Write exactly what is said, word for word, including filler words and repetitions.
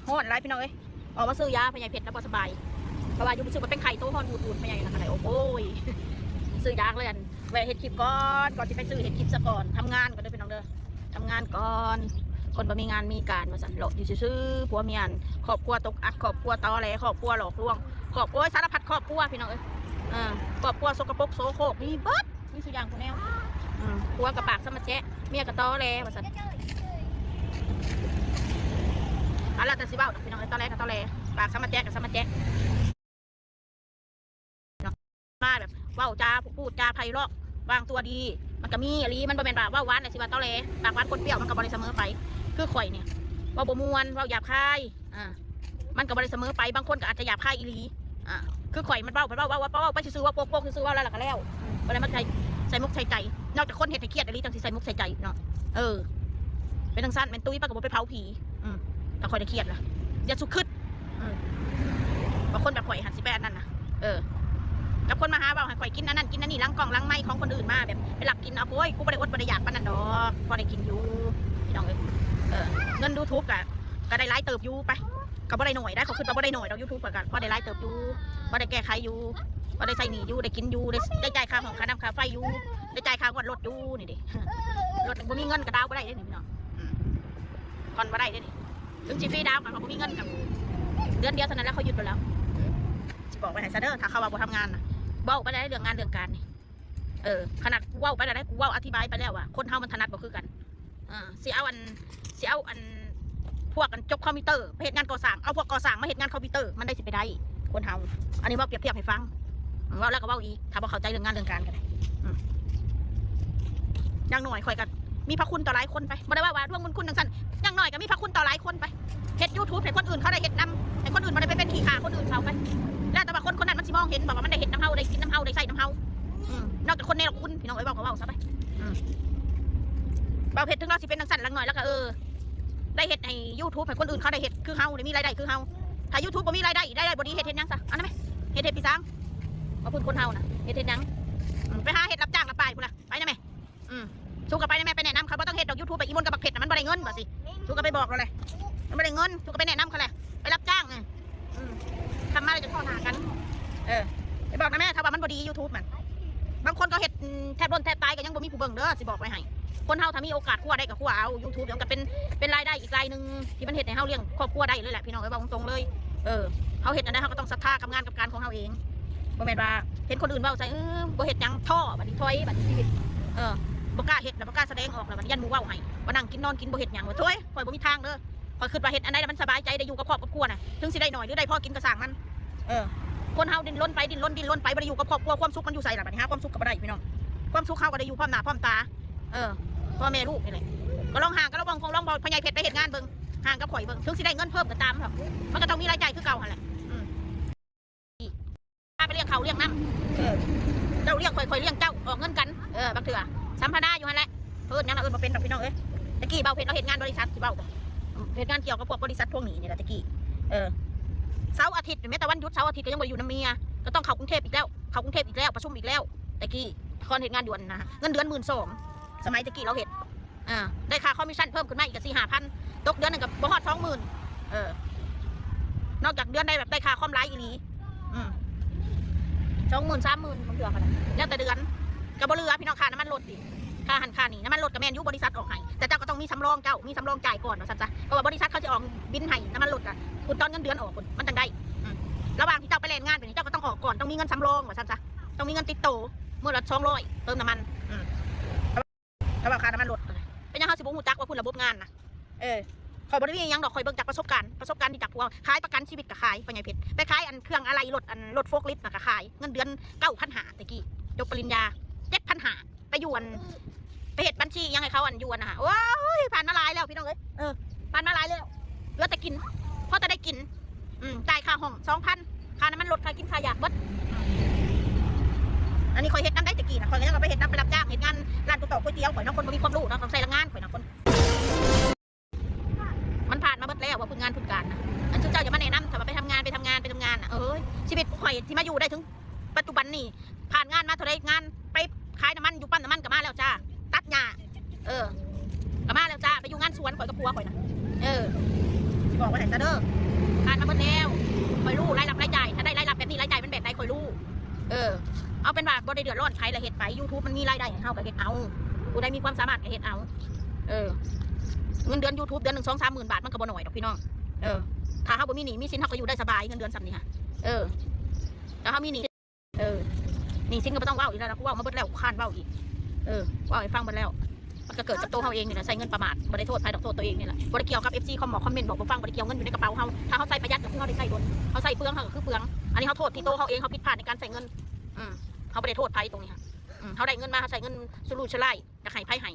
ฮ้อนหลายพี่น้องเอ้ย ออกมาซื้อยาพ่อใหญ่เพชรแล้วบ่สบาย เพราะว่าอยู่รู้สึกว่าเป็นไข้โตฮ้อนอูดๆพ่อใหญ่นะ ก็เลย โอ้ย ซื้อยาเลย อันแวะเฮ็ดคลิปก่อน ก่อนสิไปซื้อเฮ็ดคลิปซะก่อน ทำงานก่อนเด้อพี่น้องเด้อ ทำงานก่อน คนบ่มีงานมีการว่าซั่น เลาะอยู่ซื่อๆ ผัวเมีย ครอบครัวตกอับ ครอบครัวตอแหล ครอบครัวหลอกลวง ครอบครัวสารพัดครอบครัวพี่น้องเอ้ย เออ ครอบครัวสกปรกโสโครก มีเบิด มีสุอย่างผู้แนว อืม ผัวก็ปากสะมาแจ๊ะ เมียก็ตอแหลว่าซั่น เอาละแต่สิเว้าดอกพี่น้องเอ้ย ตอแหลก็ตอแหล ปากสะมาแจ๊ะก็สะมาแจ๊ะ มาแบบเว้าจาพูดจาไพเราะ วางตัวดี มันก็มีอีหลี มันบ่แม่นว่าเว้าหวานแล้วสิว่าตอแหล ปากหวานปนเปรี้ยว มันก็บ่ได้เสมอไป คือข่อยเนี่ย เว้าบ่ม่วน เว้าหยาบคาย อ่า มันก็บ่ได้เสมอไป บางคนก็อาจจะหยาบคายอีหลี อ่า คือข่อยมันเว้า มันเว้า เว้า เว้า เว้าไปซื่อๆ เว้าโป๊กๆซื่อๆ เว้าแล้วล่ะก็แล้ว บ่ได้มาใส่ ใส่มกใส่ใจ นอกจากคนเฮ็ดให้เครียดอีหลีจั่งสิใส่มกใส่ใจเนาะ เออ เป็นจั่งซั่น แม่นตุ้ยปะก็บ่ไปเผาผี อืม ถ้าข่อยได้เครียดล่ะ อย่าสุกึด อืม บางคนแบบข่อยหันสิไปอันนั้นน่ะ เออ กับคนมาหาเว้าให้ข่อยกินอันนั้นกินอันนี้ หลังกล้องหลังไมค์ของคนอื่นมาแบบไปลักกินเอา โอ้ย กูบ่ได้อดบ่ได้อยากปานนั้นดอก พอได้กินอยู่ พี่น้องเอ้ย เออ เงินยูทูบก็ ก็ได้หลายเติบอยู่ไป ก็บ่ได้น้อยได้ เขาคิดว่าบ่ได้น้อยดอก ยูทูบก็ ก็พอได้หลายเติบอยู่ พอได้แก้ไขอยู่ พอได้ใช้หนี้อยู่ ได้กินอยู่ ได้ ได้จ่ายค่าห้องค่าน้ำค่าไฟอยู่ ได้จ่ายค่างวดรถอยู่ นี่เด้ รถบ่มีเงินก็ดาวน์บ่ได้เด้นี่พี่น้อง อืม ผ่อนบ่ได้เด้นี่ ถึงสิฟรีดาวน์ก็บ่มีเงินกับ เดือนเดียวเท่านั้นแล้วเขาหยุดไปแล้ว อืม สิบอกไว้ให้ซะเด้อ ถ้าเขาว่าบ่ทำงานน่ะ เว้าไปแล้วเรื่องงานเรื่องการนี่ เออ ขนาดกูเว้าไปแล้วนะ กูเว้าอธิบายไปแล้วว่า คนเฮามันถนัดบ่คือกัน อ่า สิเอาอัน สิเอาอัน พวกอันจบคอมพิวเตอร์ไปเฮ็ดงานก่อสร้าง เอาพวกก่อสร้างมาเฮ็ดงานคอมพิวเตอร์ มันได้สิไปได้ คนเฮา อันนี้เว้าเปรียบเทียบให้ฟัง เว้าแล้วก็เว้าอีก ถ้าบ่เข้าใจเรื่องงานเรื่องการก็ได้ อืม อย่างน้อยข่อยก็มีพระคุณต่อหลายคนไป บ่ได้ว่าว่าดวงบุญคุณจั่งซั่น อย่างน้อยก็มีพระคุณต่อหลายคนไป เฮ็ดยูทูบให้คนอื่นเขาได้เฮ็ดนำ ให้คนอื่นบ่ได้ไปเป็นขี้ข้าคนอื่นเขาไป แล้วแต่ว่าคนคนนั้นมันสิมองเห็นบ่ว่ามันได้เฮ็ดนำเฮา ได้กินนำเฮา ได้ใช้นำเฮา อืม นอกจากคนเนรคุณ พี่น้องเอ้ย เว้าก็เว้าซะไป อืม บ่าวเพชรถึงเราสิเป็นจั่งซั่นหลักน้อยแล้วก็ เออ ได้เฮ็ดให้ยูทูบให้คนอื่นเขาได้เฮ็ดคือเฮา ได้มีรายได้คือเฮา ถ้ายูทูบบ่มีรายได้ รายได้บ่ดี เฮ็ด เฮ็ดหยังซะ อันนั้นไหม เฮ็ด เฮ็ดปีซาง บ่พูดคนเฮานะ เฮ็ด เฮ็ดหยัง อืม ไปหาเฮ็ดรับจ้างรับปายพู้นล่ะ ไปนะแม่ อืม สูก็ไปนะแม่ ไปแนะนำเขา บ่ต้องเฮ็ดดอกยูทูบ ไปอีมนต์กับบักเพชรน่ะ มันบ่ได้เงินว่าสิ สูก็ไปบอกเราเลย มันบ่ได้เงิน สูก็ไปแนะนำเขาแหละ ไปรับจ้าง อืม อืม ทำมาแล้วจะข้อหากัน เออ ไปบอกนะแม่ ถ้าว่ามันบ่ดียูทูบมัน บางคนเขาเฮ็ด อืม แทบล้นแทบตายก็ยังบ่มีผู้เบิ่งเด้อ สิบอกไว้ให้ คนเฮาถ้ามีโอกาสคว้าได้ก็คว้าเอา ยูทูบมันก็เป็น เป็นรายได้อีกรายหนึ่งที่มันเฮ็ดให้เฮาเลี้ยงครอบครัวได้เลยแหละ พี่น้องเอ้ย เว้าตรงๆเลย เออ เฮาเฮ็ดอันใดเฮาก็ต้องศรัทธากับงานกับการของเฮาเอง บ่แม่นว่าเห็นคนอื่นเว้าใส่ เออ บ่เฮ็ดหยัง ท้อ บัดนี้ถอย บัดนี้ชีวิต เออ บ่กล้าเฮ็ดแล้ว บ่กล้าแสดงออกแล้ว บัดนี้ย้านหมู่เว้าให้ ว่านั่งกินนอนกิน บ่เฮ็ดหยัง ว่าโถ่ย ข่อยบ่มีทางเด้อ ข่อยคิดว่าเฮ็ดอันใดแล้วมันสบายใจ ได้อยู่กับครอบกับครัวน่ะ ถึงสิได้น้อยหรือได้พอกินก็ช่างมัน เออ คนเฮาดิ้นรนไป ดิ้นรน ดิ้นรนไป บ่ได้อยู่กับครอบครัว ความสุขมันอยู่ไสล่ะ บัดนี้หาความสุขก็บ่ได้พี่น้อง ความสุขเฮาก็ได้อยู่พร้อมหน้าพร้อมตา เออ พ่อแม่ลูกนี่แหละ ก็ลองห่างกัน ลองเบิ่ง ลองบอกพ่อใหญ่เพชรไปเฮ็ดงานเบิ่ง ห่างกับข่อยเบิ่ง ถึงสิได้เงินเพิ่มก็ตามเถาะ มันก็ต้องมีรายจ่ายคือเก่าหั่นแหละ อืม พาไปเลี้ยงข้าวเลี้ยงน้ำ เออ เจ้าเลี้ยงข่อย ข่อยเลี้ยงเจ้า ออกเงินกัน เออ บางเทื่อ สัมพนาอยู่หั่นแหละ เพิ่นหยังน่ะเอิ้นบ่เป็นดอกพี่น้องเอ้ย ตะกี้บ่าวเพชรเราเฮ็ดงานบริษัท สิเว้าบ่ เฮ็ดงานเกี่ยวกับพวกบริษัททวงหนี้นี่แหละตะกี้ เออ เสาร์อาทิตย์ แม้แต่วันหยุดเสาร์อาทิตย์ก็ยังบ่ได้อยู่นำเมีย ก็ต้องเข้ากรุงเทพฯอีกแล้ว เข้ากรุงเทพฯอีกแล้ว ประชุมอีกแล้ว ตะกี้ ก่อนเฮ็ดงานอยู่อันนะ เงินเดือนหมื่นสอง สมัยตะกี้เราเฮ็ด อ่า ได้ค่าคอมมิชชั่นเพิ่มขึ้นมาอีกก็สี่ห้าพัน ตกเดือนหนึ่งก็บ่ฮอดสองหมื่น เออ นอกจากเดือนได้แบบได้ค่าคอมหลายอีหลี อืม สองหมื่น สามหมื่น บางเทื่อก็ได้ แล้วแต่เดือน ก็บ่เหลือพี่น้อง ค่าน้ำมันรถอีก ค่าหั้นค่านี่ น้ำมันรถก็แม่นอยู่บริษัทออกให้ แต่เจ้าก็ต้องมีสำรองเจ้า มีสำรองจ่ายก่อนว่าซั่นซะ เพราะว่าบริษัทเขาสิออกบิลให้น้ำมันรถอะ คุณตอนเงินเดือนออกคุณมันจั่งได้ อืม ระหว่างที่เจ้าไปแล่นงานไปนี่ เจ้าก็ต้องออกก่อน ต้องมีเงินสำรองว่าซั่นซะ ต้องมีเงินติดโต มื้อละสองร้อย เติมน้ำมัน อืม แต่ว่าค่าน้ำมันรถ เป็นหยังเฮาสิบ่ฮู้จักว่าคุณระบบงานนะ เออ ข้อยบ่ได้มีหยังดอก ข้อยเบิ่งจากประสบการณ์ ประสบการณ์ที่จากผัว ขายประกันชีวิตก็ขาย พ่อใหญ่เพชร ไปขายอันเครื่องอะไหล่รถ อันรถโฟร์คลิฟต์น่ะก็ขาย เงินเดือนเก้าพันห้า แต่กี้ จบปริญญา เจ็ดพันห้า ไปอยู่อัน ไปเฮ็ดบัญชีหยังให้เขาอันอยู่อันน่ะ โอ้ย ผ่านมาหลายแล้วพี่น้องเอ้ย เออ ผ่านมาหลายแล้ว เหลือแต่กิน พอแต่ได้กิน อืม จ่ายค่าห้องสองพัน ค่าน้ำมันรถ ค่ากิน ค่ายาเบิด อันนี้ข้อยเฮ็ดนำได้แต่กี้นะ ข้อยก็ยังเอาไปเฮ็ดนำ ไปรับจ้างเฮ็ดงานร้านก๋วยเตี๋ยวก๋วยเตี๋ยว ข้อยเนาะ คนบ่มีความรู้เนาะ ต้องใช้แรงงาน ข้อยเนาะ คน มันผ่านมาเบิดแล้วว่าฝึกงานฝึกการนะ อันซุเจ้าอย่ามาแนะนำ ถ้าว่าไปทำงาน ไปทำงาน ไปทำงานน่ะ เอ้ย ชีวิตข่อยที่มาอยู่ได้ถึงปัจจุบันนี่ ผ่านงานมาเท่าใดงาน ไปขายน้ำมันอยู่ปั๊มน้ำมันก็มาแล้วจ้า ตัดหญ้า เออ ก็มาแล้วจ้า ไปอยู่งานสวนข่อยกับผัวข่อยนะ เออ สิ บอกว่าไหนซะเด้อ ผ่านมาเบิดแล้ว ข่อยรู้รายรับรายจ่าย ถ้าได้รายรับแบบนี้ รายจ่ายมันแบบใด ข่อยรู้ เออ เอาเป็นว่าบ่ได้เดือดร้อนไผละ เฮ็ดไป YouTube มันมีรายได้ให้เฮาก็เฮ็ดเอา ผู้ใดมีความสามารถก็เฮ็ดเอา เออ เงินเดือน YouTube เดือนหนึ่งสองสามหมื่นบาท มันก็บ่น้อยดอกพี่น้อง เออ ถ้าเฮาบ่มีหนี้มีสิน เฮาก็อยู่ได้สบาย เงินเดือนส่ำนี้ค่ะ เออ ถ้าเฮามีหนี้ เออ หนี้สินก็บ่ต้องเว้าอีกแล้วนะ กูเว้ามาเบิดแล้ว กูค้านเว้าอีก เออ เว้าให้ฟังเบิดแล้ว มันก็เกิดกับตัวเฮาเองนี่แหละ ใช้เงินประมาท บ่ได้โทษไผดอก โทษตัวเองนี่แหละ บ่ได้เกี่ยวกับ เอฟซี คอมเมนต์ คอมเมนต์บอกบ่ฟัง บ่ได้เกี่ยว เงินอยู่ในกระเป๋าเฮา ถ้าเฮาใช้ประหยัดก็คือเฮาได้ใช้โดน เฮาใช้เปลืองเฮาก็คือเปลือง อันนี้เฮาโทษที่ตัวเฮาเอง เฮาผิดพลาดในการใช้เงิน อืม เฮาบ่ได้โทษไผตรงนี้ค่ะ อืม เฮาได้เงินมา เฮาใช้เงินสุรุ่ยสุร่าย อยากให้ไผให้